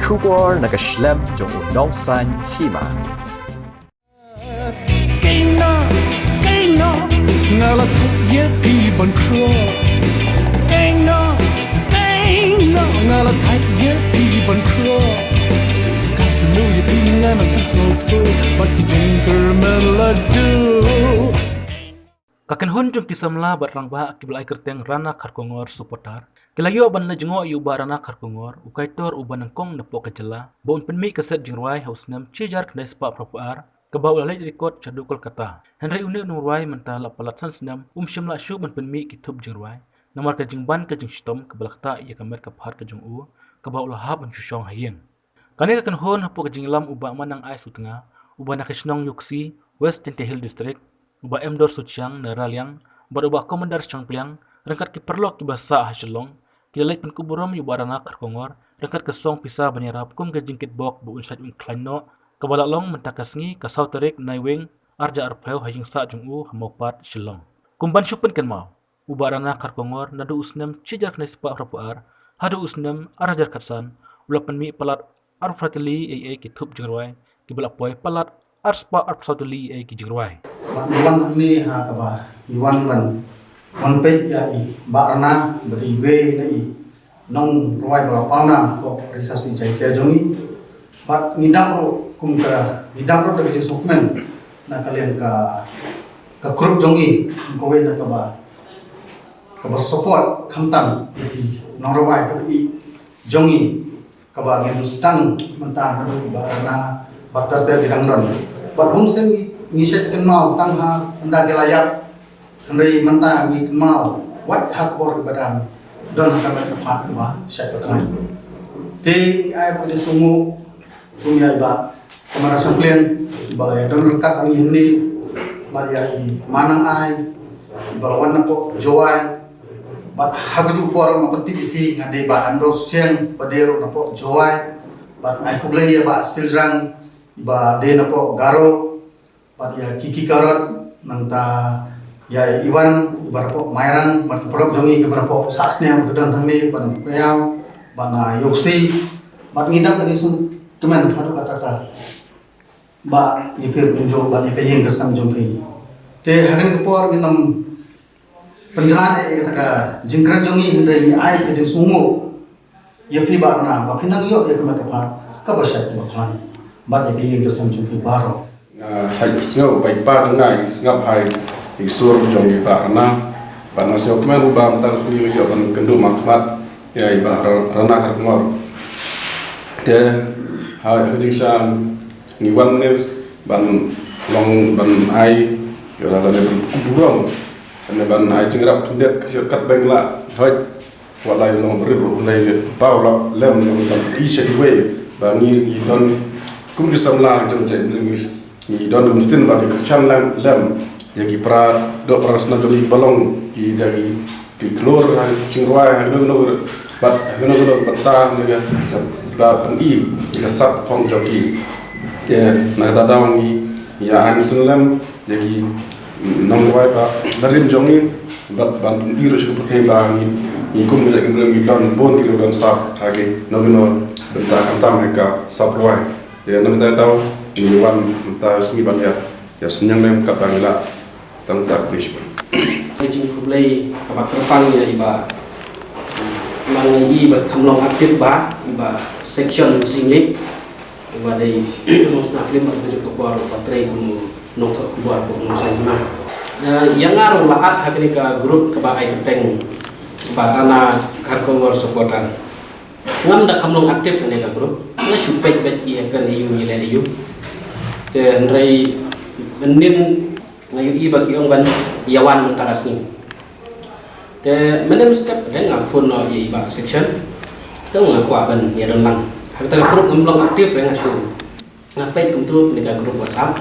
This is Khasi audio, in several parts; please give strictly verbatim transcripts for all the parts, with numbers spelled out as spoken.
Khubor na ka shlem jong u nongsan hima. Ka kynhun jong ki samla bad rangbah kiba la ai kyrteng Rana Kharkongor Supporter ki la ïoh ban leit jngoh ïa u Bah Rana Kharkongor, u kaitor uba nyngkong napoh ka jylla, ba un pynmih ka set jingrwai ha u snem shi hajar khyndai spah phra phew ar, kaba u la leit record sha duh Kolkata. Hynrei une u nongrwai mynta la palat san snem um shym lah shuh ban pynmih ki thup jingrwai namar ka jingban ka jingshitom kaba la ktah ïa ka met ka phad ka jong u, kaba u la hap ban shu shong ha ïing. Kane ka kynhun hapoh ka jingïalam u Bah Manang Ai Sutnga, uba na ka shnong Ïewkhsi, West Jaintia Hills District, u Bah Emdor Suchiang na Raliang bad u Bah Commander Shangpliang, ryngkat ki paralok kiba sah ha Shillong, ki la leit pynkup burom ïa u Bah Rana Kharkongor ryngkat ka song pisa ban ïarap kum ka jingkitbok ba un shait un khlaiñ noh, kaba la long mynta ka sngi ka saw tarik Naiwieng ar hajar arphew ha ïing sah jong u ha Mawpat, Shillong. Kum ban shu pynkynmaw, u Bah Rana Kharkongor naduh u snem shi hajar khyndai spah phra phew ar haduh u snem ar hajar khatsan u la pynmih palat arphew phra tylli ei ei ki thup jingrwai, kiba la poi palat ar spah arphew saw tylli ei ei ki jingrwai. Bad ngi wan hangne ha kaba ngi wan ban wan peit ïa i Bah Rana, bad iwei na i nongrwai ba la pawnam hapoh Ri Khasi Jaiñtia jong ngi. Bad ngi dap ruh kum ka, ngi dap ruh da ka jingsngewkmen na ka liang ka, ka group jong ngi, kum kawei na kaba, kaba support khamtam ïa ki nongrwai kaba ïeit jong ngi, kaba ngin sdang mynta na i Bah Rana bad ter ter ki dang don. Bad bun sien ngi, ngi shait kynmaw tang ha ynda ki la ïap, hynrei mynta ngi kynmaw wat ha ka bor kaba dang don ha ka met ka phad kaba shait ba khlaiñ. Te ngi ai ka jingsngewnguh kum ïa i Bah Commander Shangpliang, iba la ïa don ryngkat bad ngi hangne, bad ïa i Manang Ai, iba la wan napoh Jowai, bad ha kajuh ka por nga pyntip ïa phi nga dei Bah Emdor Suchiang ba dei ruh napoh Jowai, bad nga ai khublei ïa Bah Silrang iba dei napoh Garo, bad ïa Kiki Karot, nangta ïa Iwan iba napoh Mairang, bad ki paralok jong ngi kiba napoh Sahsniang, ki don hangne, bad napoh Kaiaw, bad na Ïewkhsi, bad ngi dap da ka jingsngewkmen haduh katta katta ba ïa phi ruh kumjuh bad ïa ka ïing ka sem jong phi. Te ha kane ka por ngin ym pynjlan ïa kata ka jingkren jong ngi, hynrei ngi ai ka jingsngewnguh ïa phi Bah Rana ba phin nang ïoh ïa ka met ka phad kaba shait kaba khlaiñ bad ïa ka ïing ka sem jong phi baroh. Nga shait sngew ba i pa jong nga i sngap ha i sur jong i Bah Rana. Bad nga sngewkmen ruh ba mynta ka sngi nga ïoh ban kynduh markhmat ïa i Bah Ra-, Rana Kharkongor. Te ha ka jingshisha ngi wan ne ban long ban ai ïa la ne ban kup burom ne ban ai jingïarap khyndiat ka shortcut ba ngi la hoi. Wat la ïa long ba rit ruh, hynrei paw la lem long ban i sha kiwei ba ngi, ngi don kum ki samla jong jaitbynriew, ngi, ngi don kum sien ban ïa kyrshan lem, lem ïa ki para doh para shnong jong ngi ba long ki, ïa ki, ki khlur ha jingrwai ha kano kano bad ha kano kano bynta ne ka, ka, ba pyni ïa ka sap phong jong ki. Te na kata daw ngi ïa ai mynsiem lem ïa ki nongrwai ba la rim jong ngi bad ban pyni ruh sha ka pyrthei ba ngi, ngi kum ka jaitbynriew ngi don bun ki riew don sap ha kino kino bynta khamtam ha ka sap rwai. Te na kata daw ngi wan mynta ka sngi ban ïa, ïa synñiang lem katba ngi lah. Tang ta khublei shibun. Ka jingkhublei kaba kyrpang ïa i Bah, nang i Bah Khamlong Active Bah, i Bah Section Singlik. Uba dei u nongsynei film ha kajuh ka por uba trei kum u nongthoh khubor kum u nongsan hima. Eh, ïa nga ruh la add ha kane ka group kaba ai kyrteng Bah Rana Kharkongor Supporter. Ngam da kham long active ha kane ka group. Nga shu peit beit ki ïa kren aïu, ïa leh aïu. Te hynrei mynnin nga ïohi ba ki ong ban ïa wan mynta ka sngi. Te mynne mynstep te nga phone noh ïa i Bah Section. Te nga kwah ban ïa don lang. Ha kata ka group ngam long active re, nga shu, nga peit kumtu kane ka group WhatsApp.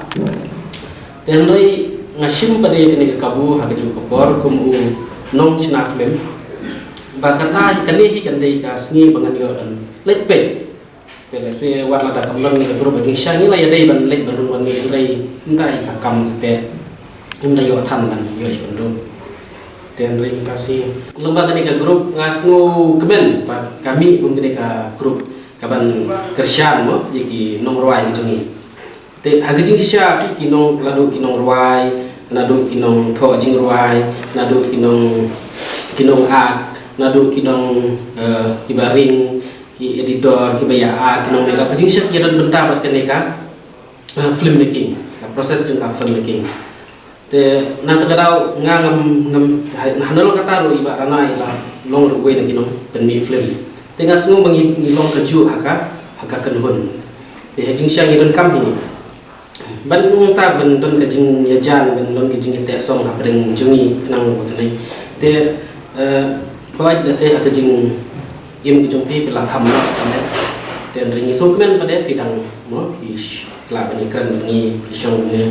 Te hynrei nga shim pat ïa kane ka kabu ha kajuh ka por kum u nongshna film. Ba kata hi, kane hi kan dei ka sngi ba ngan ïoh ban leit peit. Te lehse wat la da kam long ka group ba jingshisha ngi la ïa dei ban leit ban rung ban ngi, hynrei ym dei ka kam kata, ym da ïoh than ban ïoh ïa kynduh. Te hynrei mynta shi lyngba kane ka group nga sngewkmen ba ka mih kum kane ka group ka ban kyrshan mo ïa ki nongrwai ki jong ngi. Te ha ka jingshisha ki nong, naduh ki nongrwai, naduh ki nongthoh jingrwai, naduh ki nong, ki nongakt, naduh ki nong, eh, kiba ring, ki editor, kiba ïa, ah, ki nongmakeup, ka jingshisha ki ïadon bynta bad kane ka, eh, film making, ka process jong ka film making. Te nangta ka daw nga ngam, ngam, ha, ha nalor kata ruh i Bah Rana i la long ruh uwei na ki nongpynmih film. Te nga sngew ba ngi, ngi long kajuh ha ka, ha ka kynhun. Te ha jingshisha ngi donkam hi ban nangta ban don ka jingïajan, ban don ka jingïateh song hapdeng jong ngi khnang ba kane. Te, eh, pynban lehse ha ka jingim ka jong phi phi la kham noh kane. Te hynrei ngi sngewkmen pat de phi dang mo phi sh-, lah ban ïakren bad ngi, phi shong ne.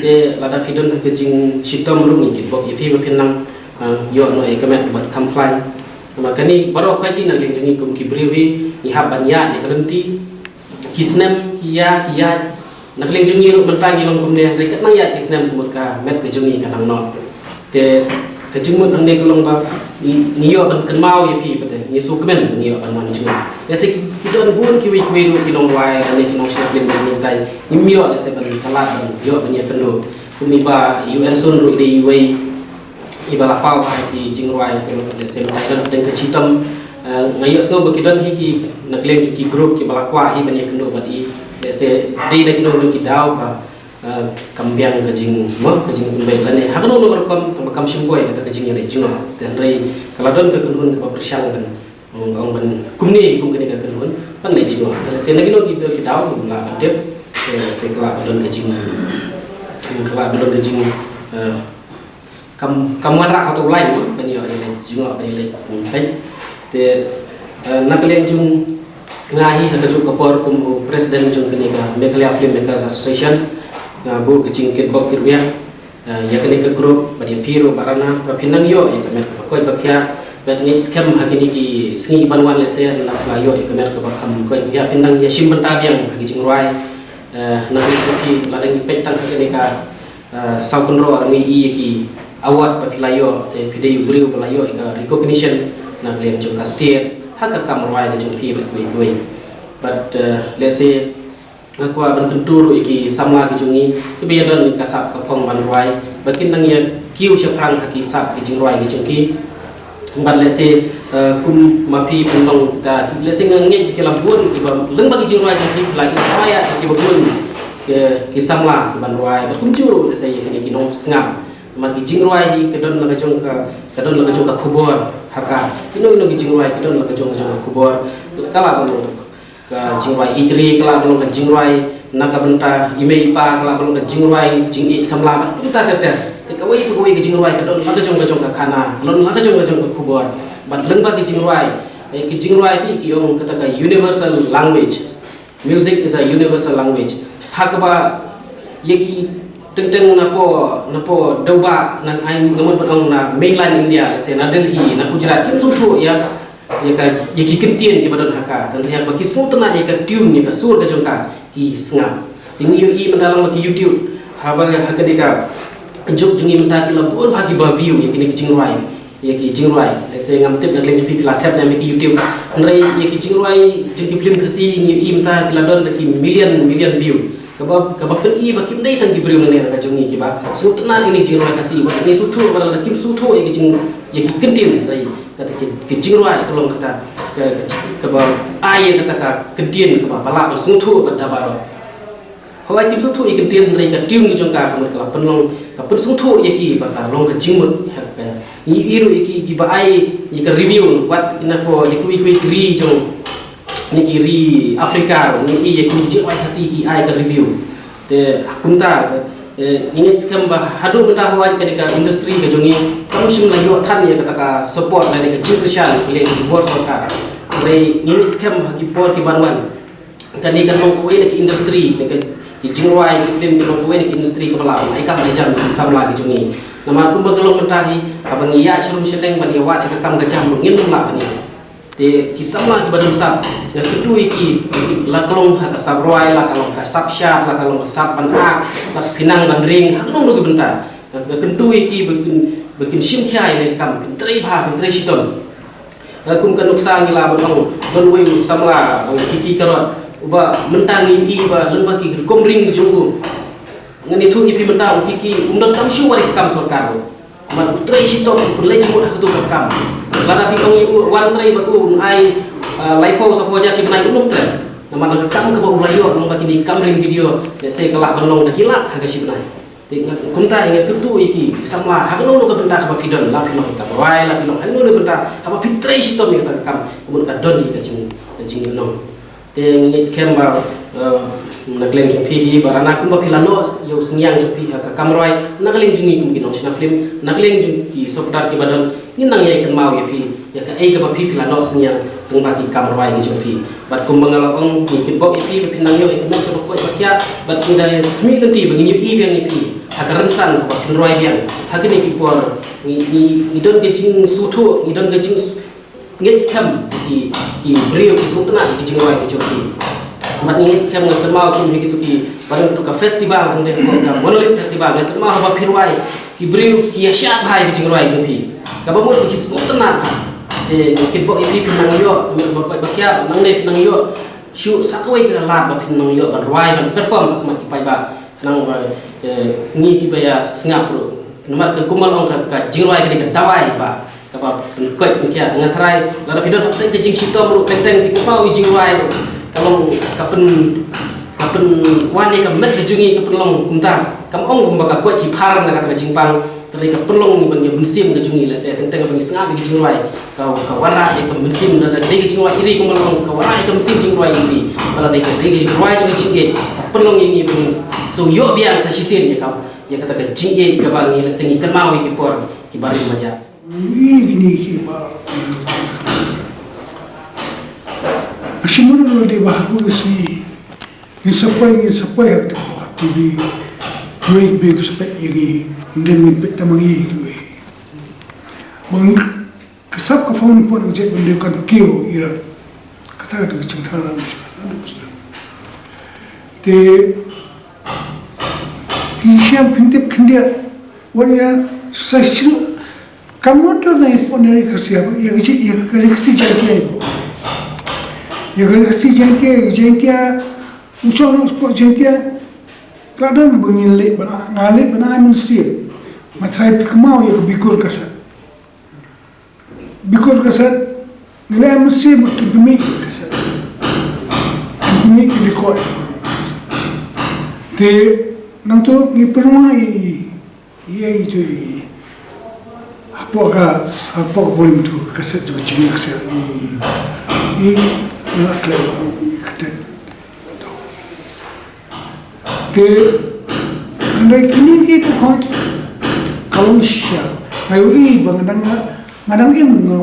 Te lada phi don ha ka jingshitom ruh ngi kitbok ïa phi ba phin nang, ah, ïoh noh ïa ka met bad kham khlaiñ. Namar kane baroh khoit hi na liang jong ngi kum ki briew hi ngi hap ban ïaid ïa ka lynti. Ki snem ki ïa, ki ïaid. Na liang jong ngi ruh mynta ngi long kumne, hynrei kat nang ïaid ki snem ka mut ka met ka jong ngi ka nang noh. Te ka jingmut hangne ka long ba ngi, ngi ïoh ban kynmaw ïa phi pat de, ngi sngewkmen ngi ïoh ban wan jngoh. Lehse ki, ki don bun kiwei kiwei ruh ki nongrwai lane ki nongshna film ba ngi tai, ngim ïoh lehse ban kylla ban ïoh ban ïakynduh. Kum i Bah U N Sun ruh i dei iwei iba la paw ha ki jingrwai te lehse mynta i don hapdeng ka shitom. Eh, nga ïohsngew ba ki don hi ki na liang jong ki group kiba la kwah hi ban ïakynduh bad i. Lehse dei na kino kino ki daw ba, eh, kam biang ka jing, mo, ka jingpynbeit lane ha kano kano ka rukom tang ba kam shym poi kata ka jingïaleh jngoh. Te hynrei ka la don ka kynhun kaba pyrshang ban, ong, ong ban kumne kum kane ka kynhun ban leh jngoh. Te lehse na kino kino ki daw ba la ban tip. Te lehse ka la ban don ka jing, ka la ban don ka jing, eh, kam, kam wanrah ha uto u lain mo ban ïoh ïaleh jngoh ban ïaleh peit. Te, eh, na ka liang jong nga hi ha kajuh ka por kum u president jong kane ka Meghalaya Filmmakers Association, nga buh ka jingkitbok kitrwiang, eh, ïa kane ka group bad ïa phi ruh Bah Rana ba phin nang ïoh ïa ka met kaba koit ba khiah. Bad ngi skhem ha kine ki sngi ban wan lehse lada phi la ïoh ïa ka met kaba kham koit ba khiah phin nang ïashim bynta biang ha ki jingrwai. Eh, na kane ka, lada ngi peit tang ha kane ka, eh, saw kynroh ngi ïohi ïa ki award ba phi la ïoh, te phi dei u briew ba la ïoh ïa ka recognition na ka liang jong ka state ha ka kam rwai ka jong phi bad kiwei kiwei. Bad, eh, lehse nga kwah ban kyntu ruh ïa ki samla ki jong ngi kiba ïadon ka sap ka phong ban rwai ba kin nang ïa kiew shaphrang ha ki sap ki jingrwai ki jong ki. Bad lehse, eh, kum ma phi pynlong kita, lehse nga ngeit ba ki la bun kiba lyngba ki jingrwai jong ki la inspire ïa kiba bun ki, ki samla kiban rwai bad kumjuh ruh lehse ïa kine ki nongsngap. Namar ki jingrwai hi ka don la ka jong ka, ka don la ka jong ka khubor ha ka. Kino kino ki jingrwai ki don la ka jong ka jong ka khubor. Ka la ban long ka jingrwai ïeit ri, ka la ban long ka jingrwai na ka bynta i mei i pa, ka la ban long ka jingrwai jingïeit samla bad kumta ter ter. Te kawei pa kawei ka jingrwai ka don la ka jong ka jong ka khana, ka don la ka jong ka jong ka khubor. Bad lyngba ki jingrwai, eh, ki jingrwai phi ki ong kata ka universal language. Music is a universal language. Ha kaba ïa ki teng teng na po, na po dewbah na ai, nga mut ban ong na mainland India, se na Delhi, na Gujarat, kim sngewthuh ïa, ïa ka, ïa ki kyntien kiba don ha ka. Tang hynrei haba ki sngewtynnat ïa ka tune, ïa ka sur ka jong ka, ki sngap. Te ngi ïohi mynta lang ba ki YouTube, haba ha kane ka juk jong ngi mynta ki la bun bha kiba view ïa kine ki jingrwai, ïa ki jingrwai. Lehse ngam tip na ka liang jong phi phi la thep ne em ïa ki YouTube. Hynrei ïa ki jingrwai jong ki film Khasi ngi ïohi mynta ki la don da ki million, million view. Kaba, kaba pyni ba kim dei tang ki briew na ne na ka jong ngi kiba sngewtynnat ïa kine ki jingrwai Khasi, ba ngi sngewthuh ba lada kim sngewthuh ïa ki jing, ïa ki kyntien, hynrei kata ki, ki jingrwai ka long kata ka, ka, kaba ai ïa kata ka kyntien kaba, ba lah ban sngewthuh bad da baroh. Hooid kim sngewthuh ïa ki kyntien, hynrei ka tune ka jong ka, ka mut ka la pynlong, ka pynsngewthuh ïa ki ba ka long ka jingmut. Ngi ïohi ruh ïa ki, kiba ai ïa ka review, wat na pdeng kiwei kiwei ki ri jong, ne ki ri Africa ruh, ngi ïohi ïa ki jingrwai Khasi ki ai ka review. Te kumta, eh, ngi ngeit skhem ba haduh mynta hooid kane ka industry ka jong ngi kam shym la ïoh than ïa kata ka support lane ka jingkyrshan na ka liang ka bor sorkar. Hynrei ngi ngeit skhem ba ha ki por ki ban wan, kane kan long kawei na ki industry, na ka, ki jingrwai ki film kan long kawei na ki industry kaba lah ban ai kam ai jam ïa ki samla ki jong ngi. Namar kumba ka long mynta hi, haba ngi ïaid sharum shaneng ban ïawad ïa ka kam ka jam ruh ngim lah ban ïa. Te ki samla kiba don sap, nga kyntu ïa ki, la ka long ha ka sap rwai, la ka long ka sap shad, la ka long ka sap ban act, la pynang ban ring, ha kano kano ki bynta. Nga kyntu ïa ki ba kin, ba kin shim khia ïa ka kam, pyntrei bha, pyntrei shitom. Eh, kum ka nuksa ngi lah ban ong, Don uwei u samla, u Kiki Karot, uba mynta ngi ïohi ba lyngba ki rukom ring jong u. Ngan ïathuh ïa phi mynta, u Kiki um don kam shuh wat ïa ka kam sorkar ruh. Namar u trei shitom, u pynleit jingmut ha kato ka kam. Lada phi ong ïa u wan trei bad u, un ai, ah, laiphew saphew hajar shi bnai, un ym trei. Namar na ka kam kaba u la ïoh lyngba kine ki kam ring video, lehse ka lah ban long da ki lak ha ka shi bnai. Te nga, kumta nga kyrkhu ïa ki, ki samla, ha kano kano ka bynta kaba phi don, la phi long kam rwai, la phi long ha kano kano ka bynta, haba phi trei shitom ïa kata ka kam, ka mut ka don ïa ka jing, ka jingïalang. Te nga ngeit skhem ba, eh, na ka liang jong phi hi, ba na kumba phi la noh ïa u synñiang jong phi ha ka kam rwai, na ka liang jong ngi kum ki nongshna film, na ka liang jong ki sorkar kiba don, ngin nang ïai kynmaw ïa phi, ïa kaei kaba phi phi la noh synñiang lyngba ki kam rwai ki jong phi. Bad kumba nga la ong, ngi kitbok ïa phi ba phin nang ïoh ïa ka met kaba koit ba khiah, bad ngi da khmih lynti ba ngin ïohi biang ïa phi ha ka rynsan kaba phin rwai biang ha kine ki por. Ngi, ngi, ngi don ka jingsngewthuh, ngi don ka jingngeit skhem ki, ki briew ki sngewtynnat ïa ki jingrwai ki jong phi. Bad ngi ngeit skhem, nga kynmaw kum ha kito ki, baroh kito ka festival, hynrei ka Monolith Festival, nga kynmaw haba phi rwai, ki briew ki ïashah bha ïa ki jingrwai jong phi. Kaba mut ba ki sngewtynnat bha. Te ngi kitbok ïa phi, phin nang ïoh ka met ba koit ba khiah, nangne phin nang ïoh shuh sa kawei ka lad ba phin nang ïoh ban rwai, ban perform ha khmat ki paidbah. Khnang ba, eh, ngi kiba ïa sngap ruh. Namar ka kumba long ka, ka jingrwai ka dei ka dawai ba kaba pynkoit pynkhiah. Nga tharai lada phi don hapdeng ka jingshitom ruh, teng teng phi kynmaw ïa jingrwai ruh, ka long ka pyn, ka pynwan ïa ka met ka jong ngi, ka pynlong kumta. Kam ong kumba ka koit hi phar na kata ka jingpang. Te ka pynlong ba ngi, mynsiem ka jong ngi, lehse teng teng ba ngi sngap ïa ka jingrwai, ka, ka wanrah ïa ka mynsiem, lada dei ka jingrwai iri kumba long, ka wanrah ïa ka mynsiem jingrwai iri. Lada dei ka, dei ka jingrwai jong ka jingngeit, ka pynlong ïa ngi ba ngin sa ïoh biang sa shisien ïa ka, ïa kata ka jingngeit kaba ngi, lehse ngi kynmaw ïa ki por kiba rim ba jia. Ngi kine kiba, nga shim mut ruh dei ba ha kane ka sngi ngin sa poi, ngin sa poi ha kata ka T V. Kiwei kiba ïa peit ïa ngi, ym dei ngin peit tang ma ngi, kiwei. Ba ka sap ka phone, phone ka jait ban dei kan kiew ïa. Kata ka dei ka jingthrang. Te ki shem, phin tip khyndiat, wat ïa sa shu Ka mut ruh na ïa pynïaid ka sia, ïa ka, ïa ka ri Khasi Jaiñtia, ïa ka ri Khasi Jaiñtia, ïa ka Jaiñtia, u shong u sport Jaiñtia. Ka la don ba ngin leit ban, nga leit ban ai mynsiem. Nga tharai phi kynmaw ïa ka Bikur Cassette. Bikur Cassette, ngi leit ai mynsiem, ki pynmih ka cassette. Ki pynmih, ki record. Te nangta ngi pynrung ïa i Ïa, ito i. Hapoh ka, hapoh ka volume two, ka set jong ka jingïaseng. I, i, nga la klet, i, klet. To. Te, hynrei kine ki, to khoi, ka long shisha. Nga ïohi ba nga dang, nga dang im, nga,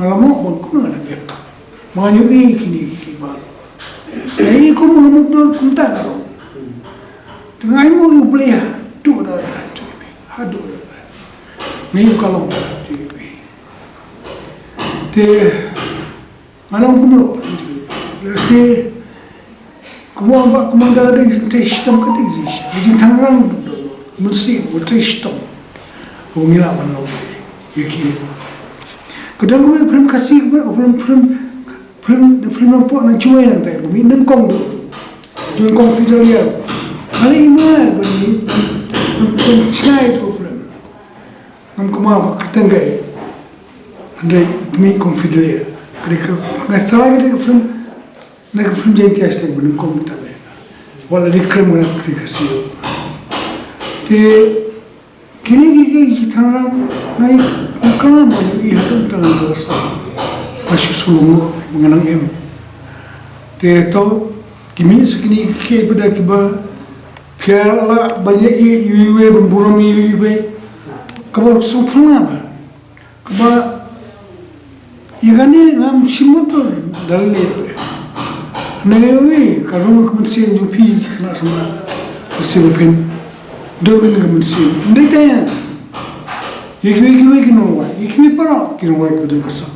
nga la mut ba kumno nga dang im. Ba nga ïohi kine ki, ki ba. Nga ïohi kum nga mut dur kumta ka long. Te nga ïohi U Blei haduh da da tu. Haduh da da. Nga ïohi ka long tu. Te nga long kumno. Lehse kumba, kumba da da jingtrei shitom ka dei jingtrei shitom. Jingthangrang da da. Mynsiem, u trei shitom. U ngi lah ban long. Ïa ki. Ka dang kumba film Khasi, kumba film, film Film, da film nongpop na Jowai nangta, ba mih nyngkong da. Jowai nyngkong Fidelia. Hali ima ba mih, ban, ban, ban shna ïa tu film. Ngam kynmaw ka kyrteng ka ei. Hynrei mih nyngkong Fidelia. Ka dei ka, nga tharai ka dei ka film, na ka film Jaiñtia shisha ba nyngkong ta ba. Wat la dei kren na ka Khasi. Te Kine ki, ki, ki thangrang ngai, nga klam ba ngi ïa ka thangrang ka sa. Ba shu shu long ba nga nang em. Te to, ki mih sa kine ki, ki ba da kiba phi la ban ïa i, i, i, ban burom i, i, i. Kaba shu pynlong ba. Kaba Ïa kane ngam shim motor da lade. Nang ïa uwei ka rung ka mynsiem jong phi khynnah samla. Mynsiem phin don ka mynsiem. Ym dei tang ïa kiwei kiwei ki nongrwai, ïa kiwei para ki nongrwai ki don ka sap.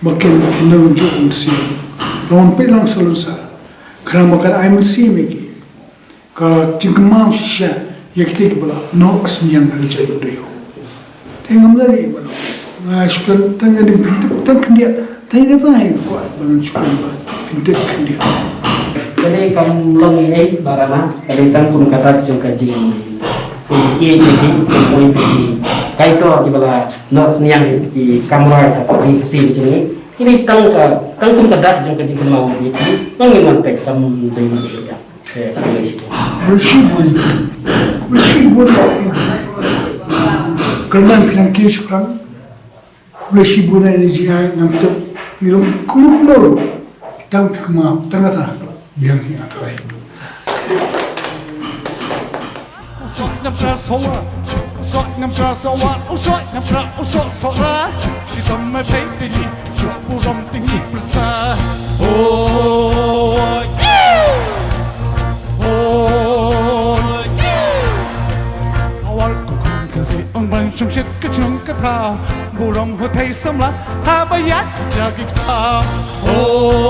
Ba kin don ka mynsiem. Nang peit lang sa lang sa. Khnang ba kan ai mynsiem ïa ki. Ka jingkynmaw shisha ïa kita kiba la noh ka synñiang ha ka jaitbynriew. Te ngam da dei ba noh. Nga shu kren tang nga nym pynthut tang khyndiat. Te kata hi ka kwah ban shu kren ba pyntek khyndiat. Ka dei kam long ei ei ba rana, ka dei tang kum ka dak jong ka jingïeit ïa ki, kum ïa ki kaitor kiba la noh synñiang ïa ki kam rai ha ka ri Khasi ka jong ngi. Ki dei tang ka, tang kum ka dak jong ka jingkynmaw ïa ki. Long ei man peit kam dei ei ei. Khublei shibun. Khublei shibun. Kyrmen phi nang kiew shaphrang. Khublei shibun ïa ine i jingai, ngam tip i long kumno kumno ruh. Tang phi kynmaw, tang kata biang hi, nga tharai. Hawar ko khun ka se ong ban shong shit ka chnong ka thaw. Burom ho thei samla haba ïaid ïa ki kthaw.